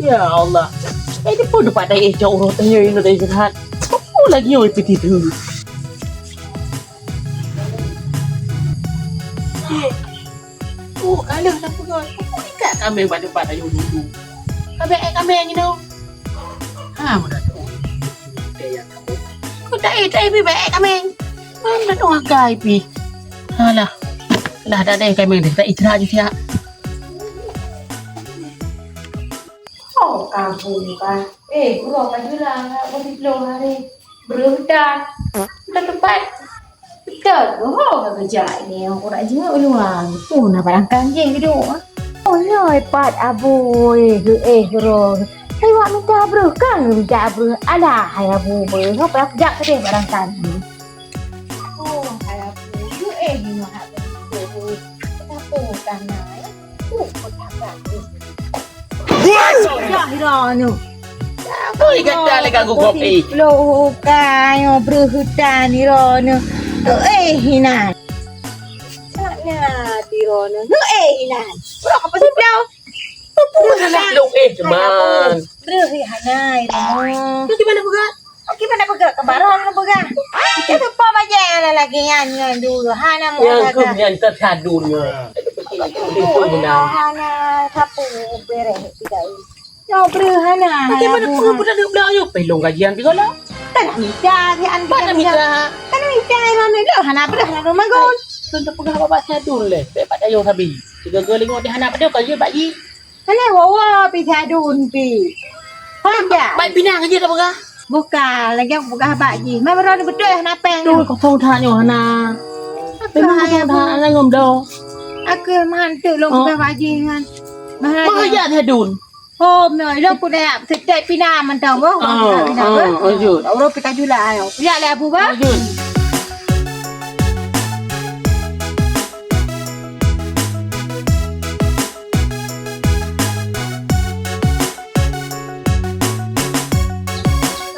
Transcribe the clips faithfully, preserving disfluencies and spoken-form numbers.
Ya Allah. Eh, di pun tempat dah eh, jauh roh tanya ini dah istirahat. Apa lagi yang itu tidur? Eh. Oh, alah, tak peugah. Aku ikat kambing bak tempat ayah dulu. Kambing, eh, kambing, you know. Ha, mudah tu. Kayak kamu. Kau tak, eh, tak, eh, baik kambing. Mana tu ngagai pi? Alah. Lah, dah deh kambing deh. Tak istirahat je siap. Oh, kampung kan. Eh, guru apa jula nak bersiploh hari. Berhutang. Udah tempat. Betul. Oh, kerja ini orang jenguk luar. Oh, nak barangkan je gitu. Oh, ya, hebat abu. Eh, eh, guru. Saya wak minta breuh kan, minta breuh. Alah, hai abu, breuh. Kau pernah kerja ke deh barangkan. Oh, hai abu. Eh, ni nak berhutang. Kenapa hutang nak, eh? Dah, Ira, ni. Ui, gatal lé ganggu kopi. Lo, kayo berhutang, Ira, ni. Tu, eh, Hinan. Tak nak, Ira, ni. Tu, eh, Hinan. Urang apa sih, Blau? Apa masalah lu, eh, teman? Berhutang, Ira. Tu gimana, Bugat? Okey, mana peugah? Ke barang mana peugah? Kita lupa bajai lah lagi nyan, nyan dulu. Hana mau Yang kata. Kemudian tersadun nyoe. Itu benar. Hana sapu bereh tidak. Nyoe breuh hana. Bagaimana ya, pengumpul ada belah ayo? Pelong gajian tiga lah. Kan minta, kan minta. Kan minta, mana lo? Hana breuh, hana rumah gon. Kan tak peugah bapak sadun leh. Dapat ayo sabi. Tiga-tiga lingok di hana pada kau je, Pak Ji. Hana wawa pi sadun pi. Faham tak? Baik pinang aja tak peugah. Bukan, lagi aku peugah bak jih. Memang betul hana peng. Tu kosong that nyoe hana. Memang kosong that hana ngom dah. Aku mantuk long peugah bak jih kan. Bahaya. Bahaya sadun. Oh, no, lo aku dah setek pinang mantau. Oh, ah, pinang, ah, ah, jut. Orang pita jula ayo. Ya le abu ba. Ah, jut.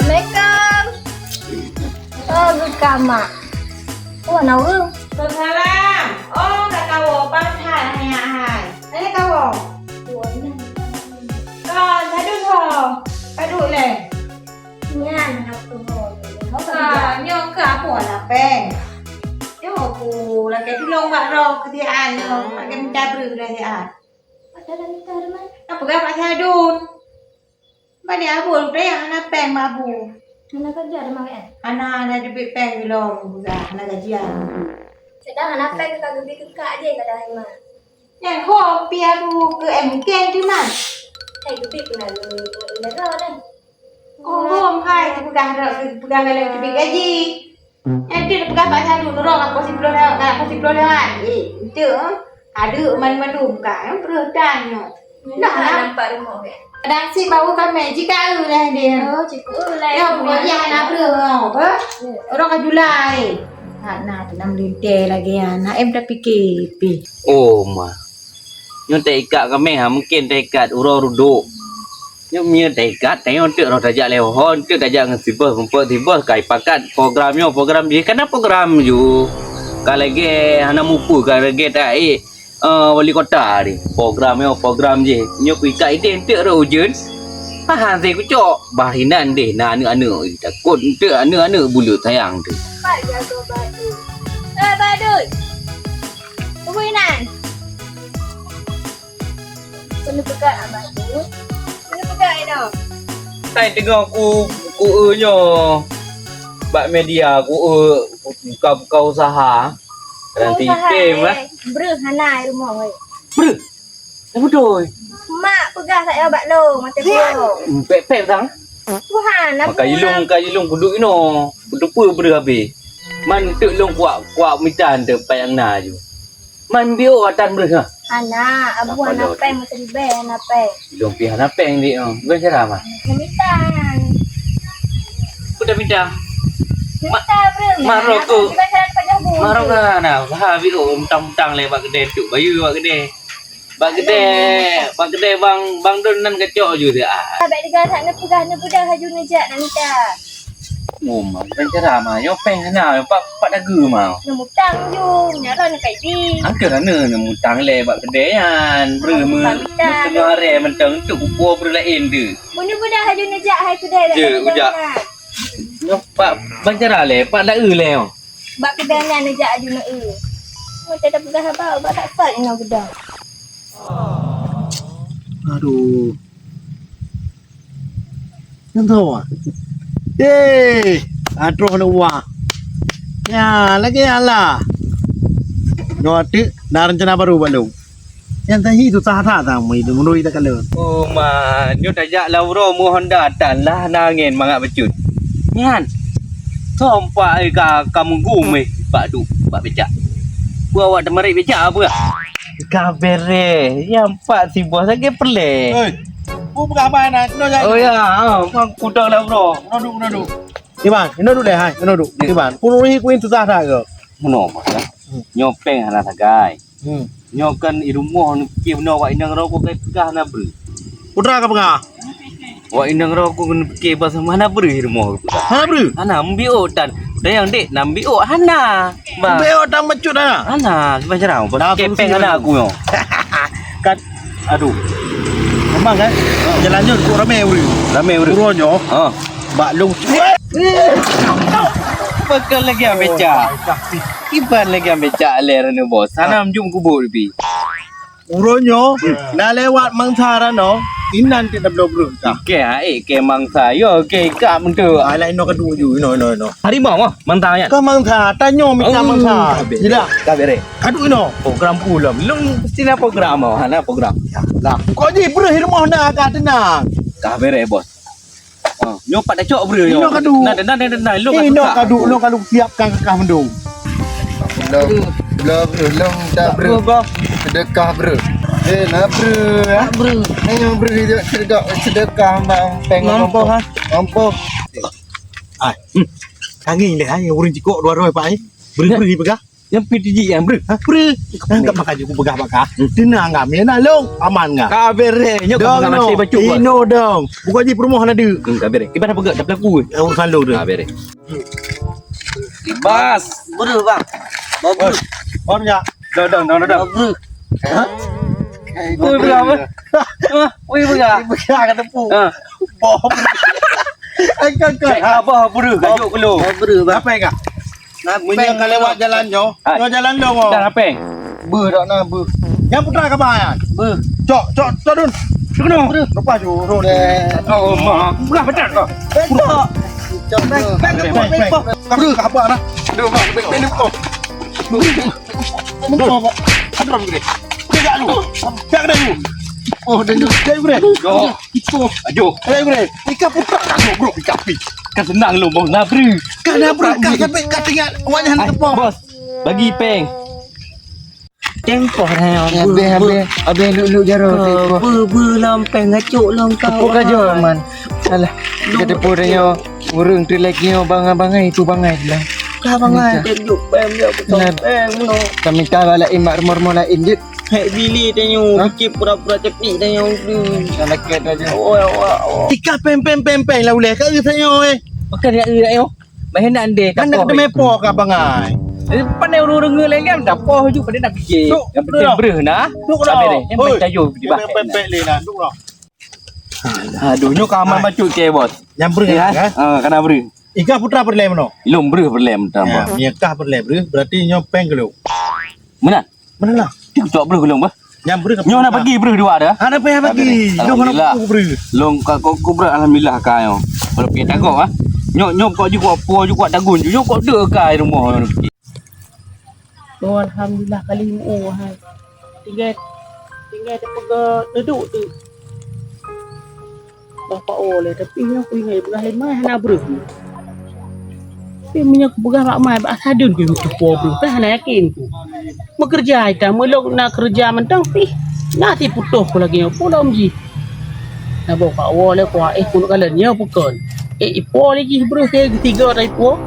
Assalamualaikum. Oh, geukama. Oh, na ureueng. Waalaikumsalam. Oh, ka kawoe, paih hai, hai. Hai kawoe. Ka, sadun ho. Ka duek lé. Nyan, aku ho. Ah, nyoe ka apo lapeng. Nyoe ku lakèe tulông bak droe keudiaan nyoe. Lakèe minta breueh lé siat. Ada minta rumah. Apa gak Pak Sadun? Bani abu, udah yang hana peng bak abu. Hana kerja ada makan? Hana, hana dibit peng di lom, udah hana gajian. Sedang hana peng ka geubit keu kak je ka dah iman. Nyan ho pi abu ke M K tu man. Hai geubit kena geubit deh. Oh, hom hai, peugah, peugah dalam teubiet gaji. Nyan teuk peugah Pak Sadun, nurok lam poh siploh lewat, lam poh siploh lewat. Eh, enteuk, eh. Adeuk mandum-mandum ka, eh, breuh tan nyoe. Nah, nah. Nampak rumoh, eh. Kadang si bau kami, jika eu lah dia. Oh, cikgu eu lah. Ya, pokoknya anak breuh, oh, apa? Ya. Orang ka julai. Nak, nak, nak melinteh lagi, ya. Nak em dah fikir, pi. Oh, ma. Nyoe teuikat kami, ha, mungkin teuikat uroe rudok. Nyoe meunyoe teuikat, tanyoe teuk roh tajak lé ho, teuk tajak ngon sibeuh, mumpok sibeuh, kai pakat program nyoe, program jih. Kana program ju. Ka lagèe hana mupeue, ka lagèe ta, eh, eh, wali kota ni. Program nyoe, program jih. Nyoe kuikat ideh teuk roh ujeuen. Pahan sei kucok. Bah inan deh, na aneuk-aneuk. Takot teuk aneuk-aneuk buleut sayang teuk. Pat jago Badut. Eh, Badut. Tunggu inan. Kena peugah Abah tu. Kena peugah inoe. Hai teungoh ku, ku eu nyoe bak media, ku eu buka-buka usaha. Nanti usaha, item, eh, eh. Breuh hana i rumoh, eh. Breuh? Dah beutôi. Mak peugah tak yah bak lôn, mata buah. Hmm, pek-pek tang. Tuhan, apa? Maka ilung, ka ilung kuduek inoe. Beuteupeue breuh habéh. Man teuk lôn kuak, kuak mita teuk payang na ju. Man biôh atan breuh ha. Hana, abu hana peng, meuteuribèe hana peng. Lôn pih hana peng dik, oh. Bukan cara mah. Meumita. Peue dah mita? Meumita breuh. Maro ku. Maro ka na. Bah biôh utang-utang lé bak keudè, tuk bayeue bak keudè. Bak keudè, bak keudè bang, bang Don nan kacok ju dah. Bèk diga that neupeugah, neupeugah laju neujak nak mita. Oh, ma, bukan cara, ma. Nyoe péng hana, pat, pat dagu, ma. Neumutang ju, nyaran kai bi. Angkeu hana neumutang lé bak keudè nyan. Breuh me, Pamitan. Meuteungoh aré mantong tu kupo breuh laén tu. Bunoe beudah aju neujak hai keudè. Ya, ujak. Nyoe pat, bukan cara lé, pat dagu lé, oh. Bak keudè nyan neujak aju neu. Mata dah peugah haba, bak tak sat inoe beudah. Aduh. Nyan tho, ah. Eh, atroh aneuk buah. Nyan, lagèe alah. Nyoe teuk na rencana baru bak lôn. Nyan tahi susah that, that, meunurot takalon. Oh, ma, nyoe tajak lam uroe meu Honda tan lah na angèn mangat bacut. Nyan. Sompak ka, ka meugum eh, bak duek, bak becak. Peue awak teumarit becak peue? Ka bereh, nyang pat si bos lagèe peureulèe. Hei, peue peugah ban na, keunoe jai. Oh ya, ha, bang kudong lam uroe. Keunoe duek, keunoe duek. Iban, keunoe duek lé hai, keunoe duek. Ya. Iban, peue ureueng kuyen susah that keu? Meunoe, Bos, ya. Hmm. Nyoe péng hana sagai. Hmm. Nyoe kan i rumoh neupiké bunoe awak inong rokok kai peugah hana breuh. Putra ka peugah? Wak inong rokok keuneuk piké bak sama hana breuh rumoh. Hana breuh? Hana, meubiôk tan. Dayang dek, na meubiôk hana. Bah. Meubiôk tan bacut hana? Hana, kiban cara. Dah kepeng solusi hana baru. Aku nyoe. Kat, aduh. Memang kan? Jalan nyoe cukup ramai ureueng. Ramai ureueng. Uroe nyoe. Ha. Bak lôn. Bakal lagi ambeca. Kiban lagi ambeca lé rani bos. Hana jum kubur pi. Uroe nyoe, hmm, na lewat mangsa ranoe, inan cit tabloe breuh ka. Oke, ha, eh, ke mangsa. Yo, oke, ka meunteu. Alah, inoe ka duek ju, inoe, inoe, inoe. Harimau ah, mangsa nyan. Ka mangsa, tanyoe mita mangsa. Tidak. Ka bereh. Ka duek inoe. Program pulang. Lôn mesti na program, oh, hana program. Lah, kok jih breuh rumoh na ka tenang. Ka bereh, bos. Ha, nyoe pat tacok breuh nyoe. Inoe ka duek. Nah, nah, nah, nah, nah, lôn inoe ka duek, lôn ka duek siapkan keu kah mandum. Lôn, lôn breuh, lôn dak breuh. Sedekah breuh. Eh, na breuh, eh. Dak breuh. Nyoe breuh sedekah, sedekah bang peng mampoh, ha? Mampoh. Ai. Hmm. Kangin lé hai, ureueng jikok dua droe, Pak, ai. Breuh-breuh dipeugah. Nyang pih tijik nyang breuh. Ha, breuh. Angkat makan je kupeugah bak kah. Hmm. Tenang kah, mie na lôn, aman kah. Ka bereh, nyoe ka dong, makan nasi bacut, Bos. Inoe dong. Bukan je peurumoh na deuk. Hmm, ka bereh. Iban peugah dah pelaku. Eh, urusan lôn tu. Ka bereh. Bas. Breuh, bang. Bagus. Bos, ya. Dong, dong, dong, dong. Bagus. Ha? Woi, peugah apa? Ha? Woi, peugah. Peugah kat tepu. Ha. Boh. Angkat, angkat. Cek abah breuh, kajuk keulung. Boh breuh, bang. Apa yang kah? Meunyoe ka lewat jalan nyoe, hai, nyoe jalan dong, oh. Dah lapeng. Beuh, dak na beuh. Nyang putra ka bah nyan. Beuh. Cok, cok, cok dun. Cok dun. Lepas tu, dun. Eh. Oh, ma. Bukan betul kau. Betul. Cok, beuh. Beuh, beuh, beuh. Beuh, apa dah? Dun, bang, beuh, beuh, beuh. Dun. Aduh, beuh. Tidak lu. Tidak ada lu. Oh, dan lu. Tidak, beuh. Yo. Itu. Aduh. Eh, bre, ika putra ka goblok ika pi. Ka senang lom bos na breuh. Ka na breuh, ka sampai ka tinggal awak nyan. Ai, teupok. Bos, bagi peng. Tempoh dah nyoe. Habis, habis, habis luk-luk jaroe tempoh. Beuh, beuh, lam peng ngacok lam kau. Tepuk aja man. Alah, kita tepuk dah nyoe. Ureueng tu lagi nyoe bangai-bangai itu bangai lah. Ka bangai, dia duduk peng dia betul peng no. Kami tahu lah imak rumah-rumah lain je. Hek bili tanyoe, hah? Bikin pura-pura cepi tanyoe tu. Dah leket aja. Oh, ya Allah, Allah. Tika pem, pem, pem, pem lah uleh. Ka eu tanyoe, eh. Makan ya eu tanyoe. Main nak ndeh, kan tak nak kena mepo ka bangai. Eh, pandai ureueng-ureueng lain kan, dah poh ju pandai nak fikir. Yang penting breuh nah. Duk dah. Habis deh, yang percaya di bah. Pem, pem, pem, leh nah, duk dah. Aduh, nyoe ka aman bacut ke, bos. Yang breuh ya, kan? Ha, kena breuh. Ika putra peureulèe meunoe? Lôn breuh peureulèe meunoe. Ya, meunyoe kah peureulèe breuh, berarti nyoe pèng keu lôn. Meunan? Meunan lah. Cok breuh keu lôn bah. Nyang breuh ka putra. Nyoe na bagi breuh dua dah. Hana payah bagi. Alhamdulillah. Lôn ka kok breuh alhamdulillah ka nyoe. Kalau pi tagok ah. Nyoe nyoe kok ju kok po ju kok tagun ju. Nyoe kok deuh ka rumoh nyoe. Oh, alhamdulillah kali nyoe hai. Tinggai tinggai teupeugah teuduk tu. Bah pak oh lé, tapi nyoe kuingat peugah lé mai hana breuh. Tapi meunyoe kupeugah bak mai bak sadun ku meutupo breuh, kan hana yakin ku. Meukeureuja ita meulok na keureuja mantong pih. Na siputoh ku lagèe nyoe pulom jih. Na boh pak woe lé kuah eh kunut kalon nyoe pukon. Eh ipo lé jih breuh ke geusigoe ta ipo.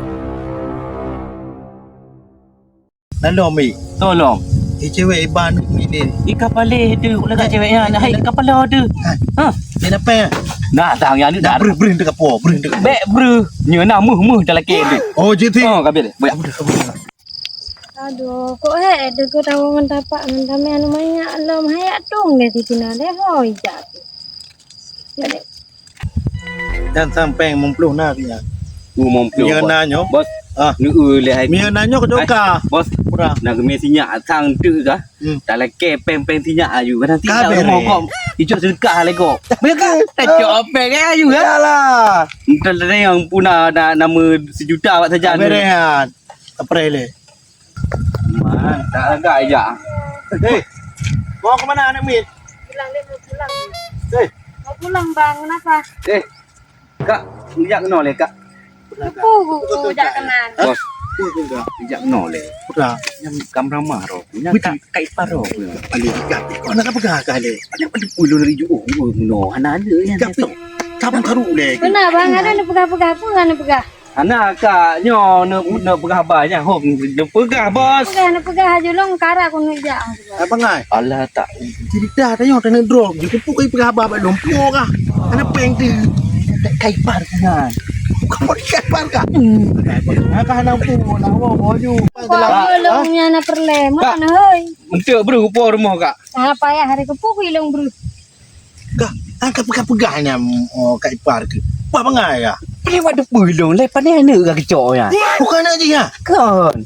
Nalom, Mi. Tolong. Eh, cewek iban ni. Ika paleh tu, ulah kat cewek ya. Nak hai ika pala tu. Ha. Dia apa ya? Nah, sang nyan dah. Breuh, breuh, teuka po, breuh, teuka po. Bèk breuh. Nyoe na meuh-meuh talakèe deh. Oh, jih ti. Oh, ka bèk deh. Bèk. Aduh, kok hèk deh keu tawa ngon tapak ngon tamè anu manyak lom, hèk dong deh sitina deh, hôi jak. Jak deh. Dan sampeng meumploh na pi nyan. Uh, meumploh, Bos. Mie na nyoe. Bos. Ah. Neu lé hai. Mie na nyoe keu ka. Bos. Pura. Na geumè sinyak sang teuk ka. Hmm. Talakèe péng-péng sinyak aju. Kadang ka tidak bereh. Rumoh kok. Icok sedekah lé kok. Meuka. Tacok péng aju ka. Yalah. Entah ada yang puna na nama sejuta awak saja. Ka bereh nyan. Ka bereh lé. Man, tak agak aja. Hei. Mau ke mana anak mit? Pulang deh, mau pulang. Hei. Mau pulang, Bang. Kenapa? Eh. Kak, jak keunoe lé, Kak. Teupeu ku, ku jak keunan. Bos, jak keunoe lé. Peugah. Nyang kam ramah roh. Nyang ka, ka ipar roh. Alé, Kak, kok nak peugah ka lé? Ada pada puluh lari juoh, meunoe hana ada nyang esok. Sabang karu lé. Beuna, Bang, ada neupeugah-peugah, peue hana peugah? Hana, Kak, nyoe neu-, neupeugah haba nyan. Hom, neupeugah, Bos. Peugah, neupeugah, aju lôn kara ku neujak. Abang ai. Alah tak. Cerita tayong tanah drop je. Kupu kai peugah haba bak lôn puo kah? Hana péng tu. Kai par nyan. Bukan pot kai par kah? Hmm. Kah hana puo, nak wo baju. Kok lôn nyan na peureulèe, mana hoi? Untuk bro, kupu rumoh, Kak. Ah, payah hari kupu ku ilong bro. Kah, angkat peugah-peugah nyan, oh, Kak Ipar keu. Wah, bangai ya. Paling wak depan lôn, lé pané aneuk ka keucok nyan. Bukan aneuk jih ya? Kon.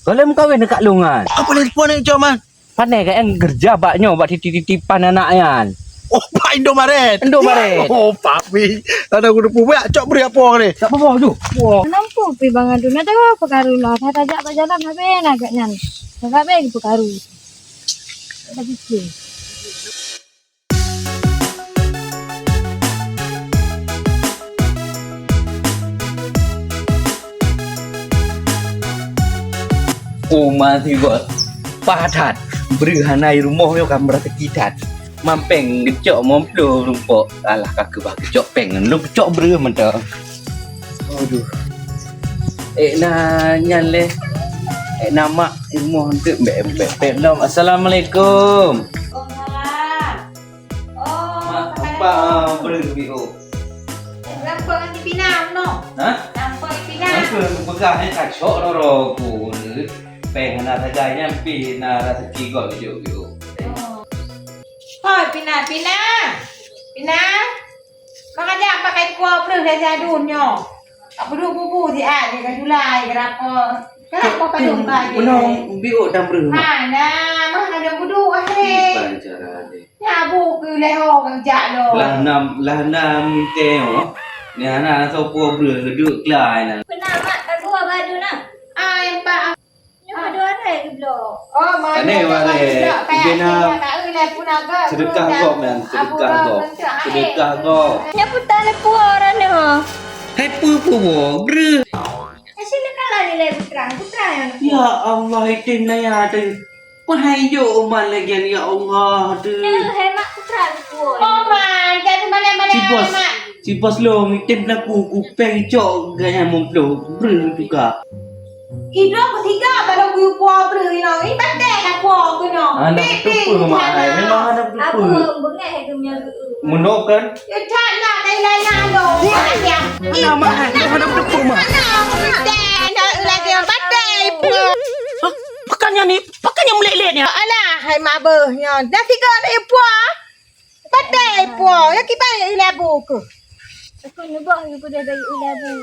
Kalau meukawen dekat lôn kan. Apa lagi depan aneuk cok man? Pané ka yang kerja bak nyoe, bak titip-titipan anak nyan. Oh, Pak Indomaret. Indomaret. Oh, papi. Tanda aku depan, cok beri apa ni? Tak apa-apa tu. Wah. Nampu pi bang adu nak tahu apa karu lah. Saya tajak bak jalan habis nak agak nyan. Habis pekaru. Tak ada fikir. Uma sigot. Pahat that. Bri hana i rumoh nyoe ka meurasaki that. Mampeng geucok meumploh rumpok. Alah ka keubah geucok péng. Lôn geucok bri mantong. Aduh. Eh na nyan lé. Eh na mak i rumoh enteuk mbek-mbek. Assalamualaikum. Waalaikumsalam. Oh, mak, apa, ah, boleh lebih, oh. Lampu ngan dipinang, no? Hah? Lampu dipinang. Lampu peugah ni kacok roro ku. Péng hana sagai nyan pih na raseuki gob jok-jok. Oh. Hoi, Pina, Pina. Pina. Makajak pakai kuah breuh dari sadun nyoh. Tak perlu bubu siat, dia kan julai, kenapa? Kenapa padum baju? Penuh biuk dan breuh. Ha, nah, mah ada budu akhirnya. Bukan cara dia. Nyabu ke leho kang jak lo. Lah enam, lah enam teo. Ni anak sopo breuh duduk kelai na. Pernah mak tak gua badu na. Ah, yang pak. Nyoe dua hari geubloe. Oh, mana? Aneh, mana? Ije na sedekah gob nyan, sedekah gob. Sedekah gob. Nyoe putar le puo orang nyoe. Hai pu pu wo, gre. Asyik nak kalah nilai putra, putra yang nak. Ya Allah, item naya tu. Pahai jo umat lagi, ya Allah tu. Nyoe hai mak putra le puo. Oh, man, jadi mana-mana. Cibos, cibos long, item laku kupeng cok gaya memplo. Bre tuka. Idroe keusiga bak lôn geuyue puwoe breuh inong, i batèe ka puwoe keunoe. Hana beuteupeue mak ai, memang hana beuteupeue. Apa beungèh geuh meunyoe geuh. Meunoe kan? Ya that lah, tai lana lôn. Hana mak ai, hana beuteupeue mak. Hana, batèe na lagèe batèe puwoe. Hah? Pakon nyan ni, pakon nyan meulét-lét nyan? Alah, hai mak beuh nyan. Dah sigoe na puwoe. Batèe puwoe, ya kiban ilèe bu keuh. Aku neuboh, aku dah dari ilèe bu.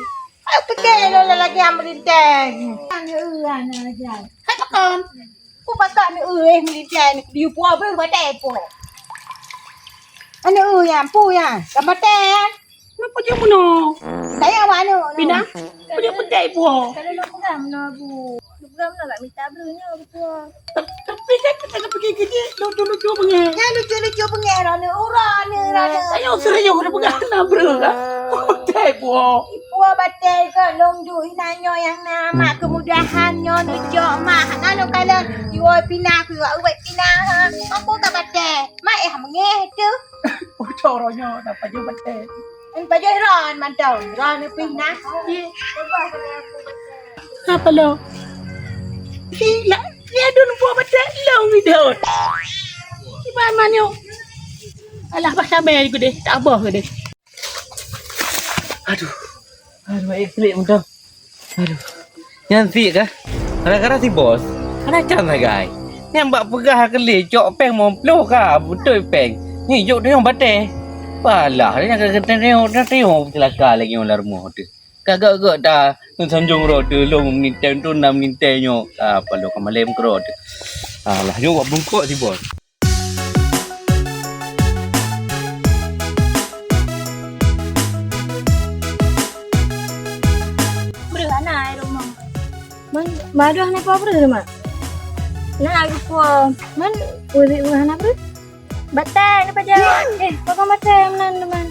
Aku pikir lo lagi yang melintang. Anu, anu, anu. Hai pakon. Ku pakon, eh, melintang. Di puwoe beuh batèe puwoe. Anu, ya, pu ya. Ka batèe ya. Kenapa dia bunuh? Saya awak anu. Pindah? Apa dia petai puwoe? Kalau nak pegang mena bu. Pegang mena kat mita beuh nya betul. Tapi saya kata nak pergi kerja, lucu-lucu bengeng. Yang lucu-lucu bengeng, rana urang ni, rana. Saya serius dah pegang nak bro lah. Petai puwoe. Puwoe batèe ke long ju ina nyoe yang na mak kemudahan nyoe nujok mak. Lalu kalau iwoe pinah ku iwoe ubat pinah ha. Mampu ka batèe. Mak eh mengeh tu. Bocor nyoe dapat je batèe. Pajoh ron mantong, ron pih na. Apa lo? Sila, dia dun buah bedak long idot. Kiban manyok. Alah, bah sabar geude, tak abah geude. Aduh, aduh, eh, klik mantong. Aduh. Nyan sik kah? Gara-gara si bos. Hana can sagai. Nyan bak peugah keu lé cok péng lima ploh ka, beutôi péng. Ni jok teunyong batée. Palah, nyan ka geuteunyong, teunyong celaka lagée nyoe lam rumoh teuh. Ka gok-gok ta, sanjong roh teuh lôn meunitée, teuh na meunitée nyoe. Ah, paloe ka malém keudroe teuh. Alah, jok bak bungkok si bos. Breuh hana ai rumoh. Man, badoh hana po breuh, Mak? Na geupo. Man, ulik breuh hana breuh? Batée ni pajan. Eh, pakon batée meunan, teman?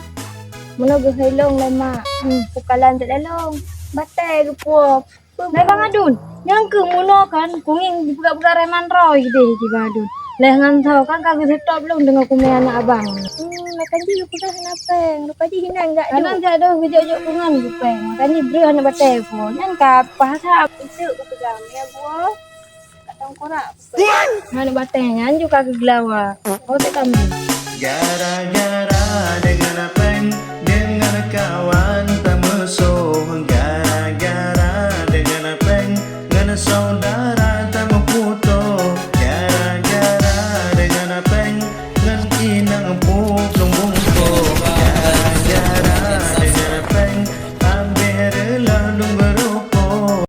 Meunoe geuhôi lôn lé, Mak. Hmm, pukalan cok lé lôn. Batée geupo. Hai Bang Adun, nyang keuh meunoe kan, kungieng jipeugah-peugah reman roh ideh di Bang Adun. Lheuh nyan tho kan ka geuseutop lôn deungon kumé aneuk abang. Hmm, na kan jih geupeugah hana péng, rupa jih hinan jak jok. Aneuk jak doh geujok-jok keu ngon geupéng. Makajih breuh aneuk batée po. Nyan ka paih that. Itu geupeugah, ya, gua. Kat tongkorak. Aneuk batée nyan juga keu geulawa. Oh, tak kami. Gara-gara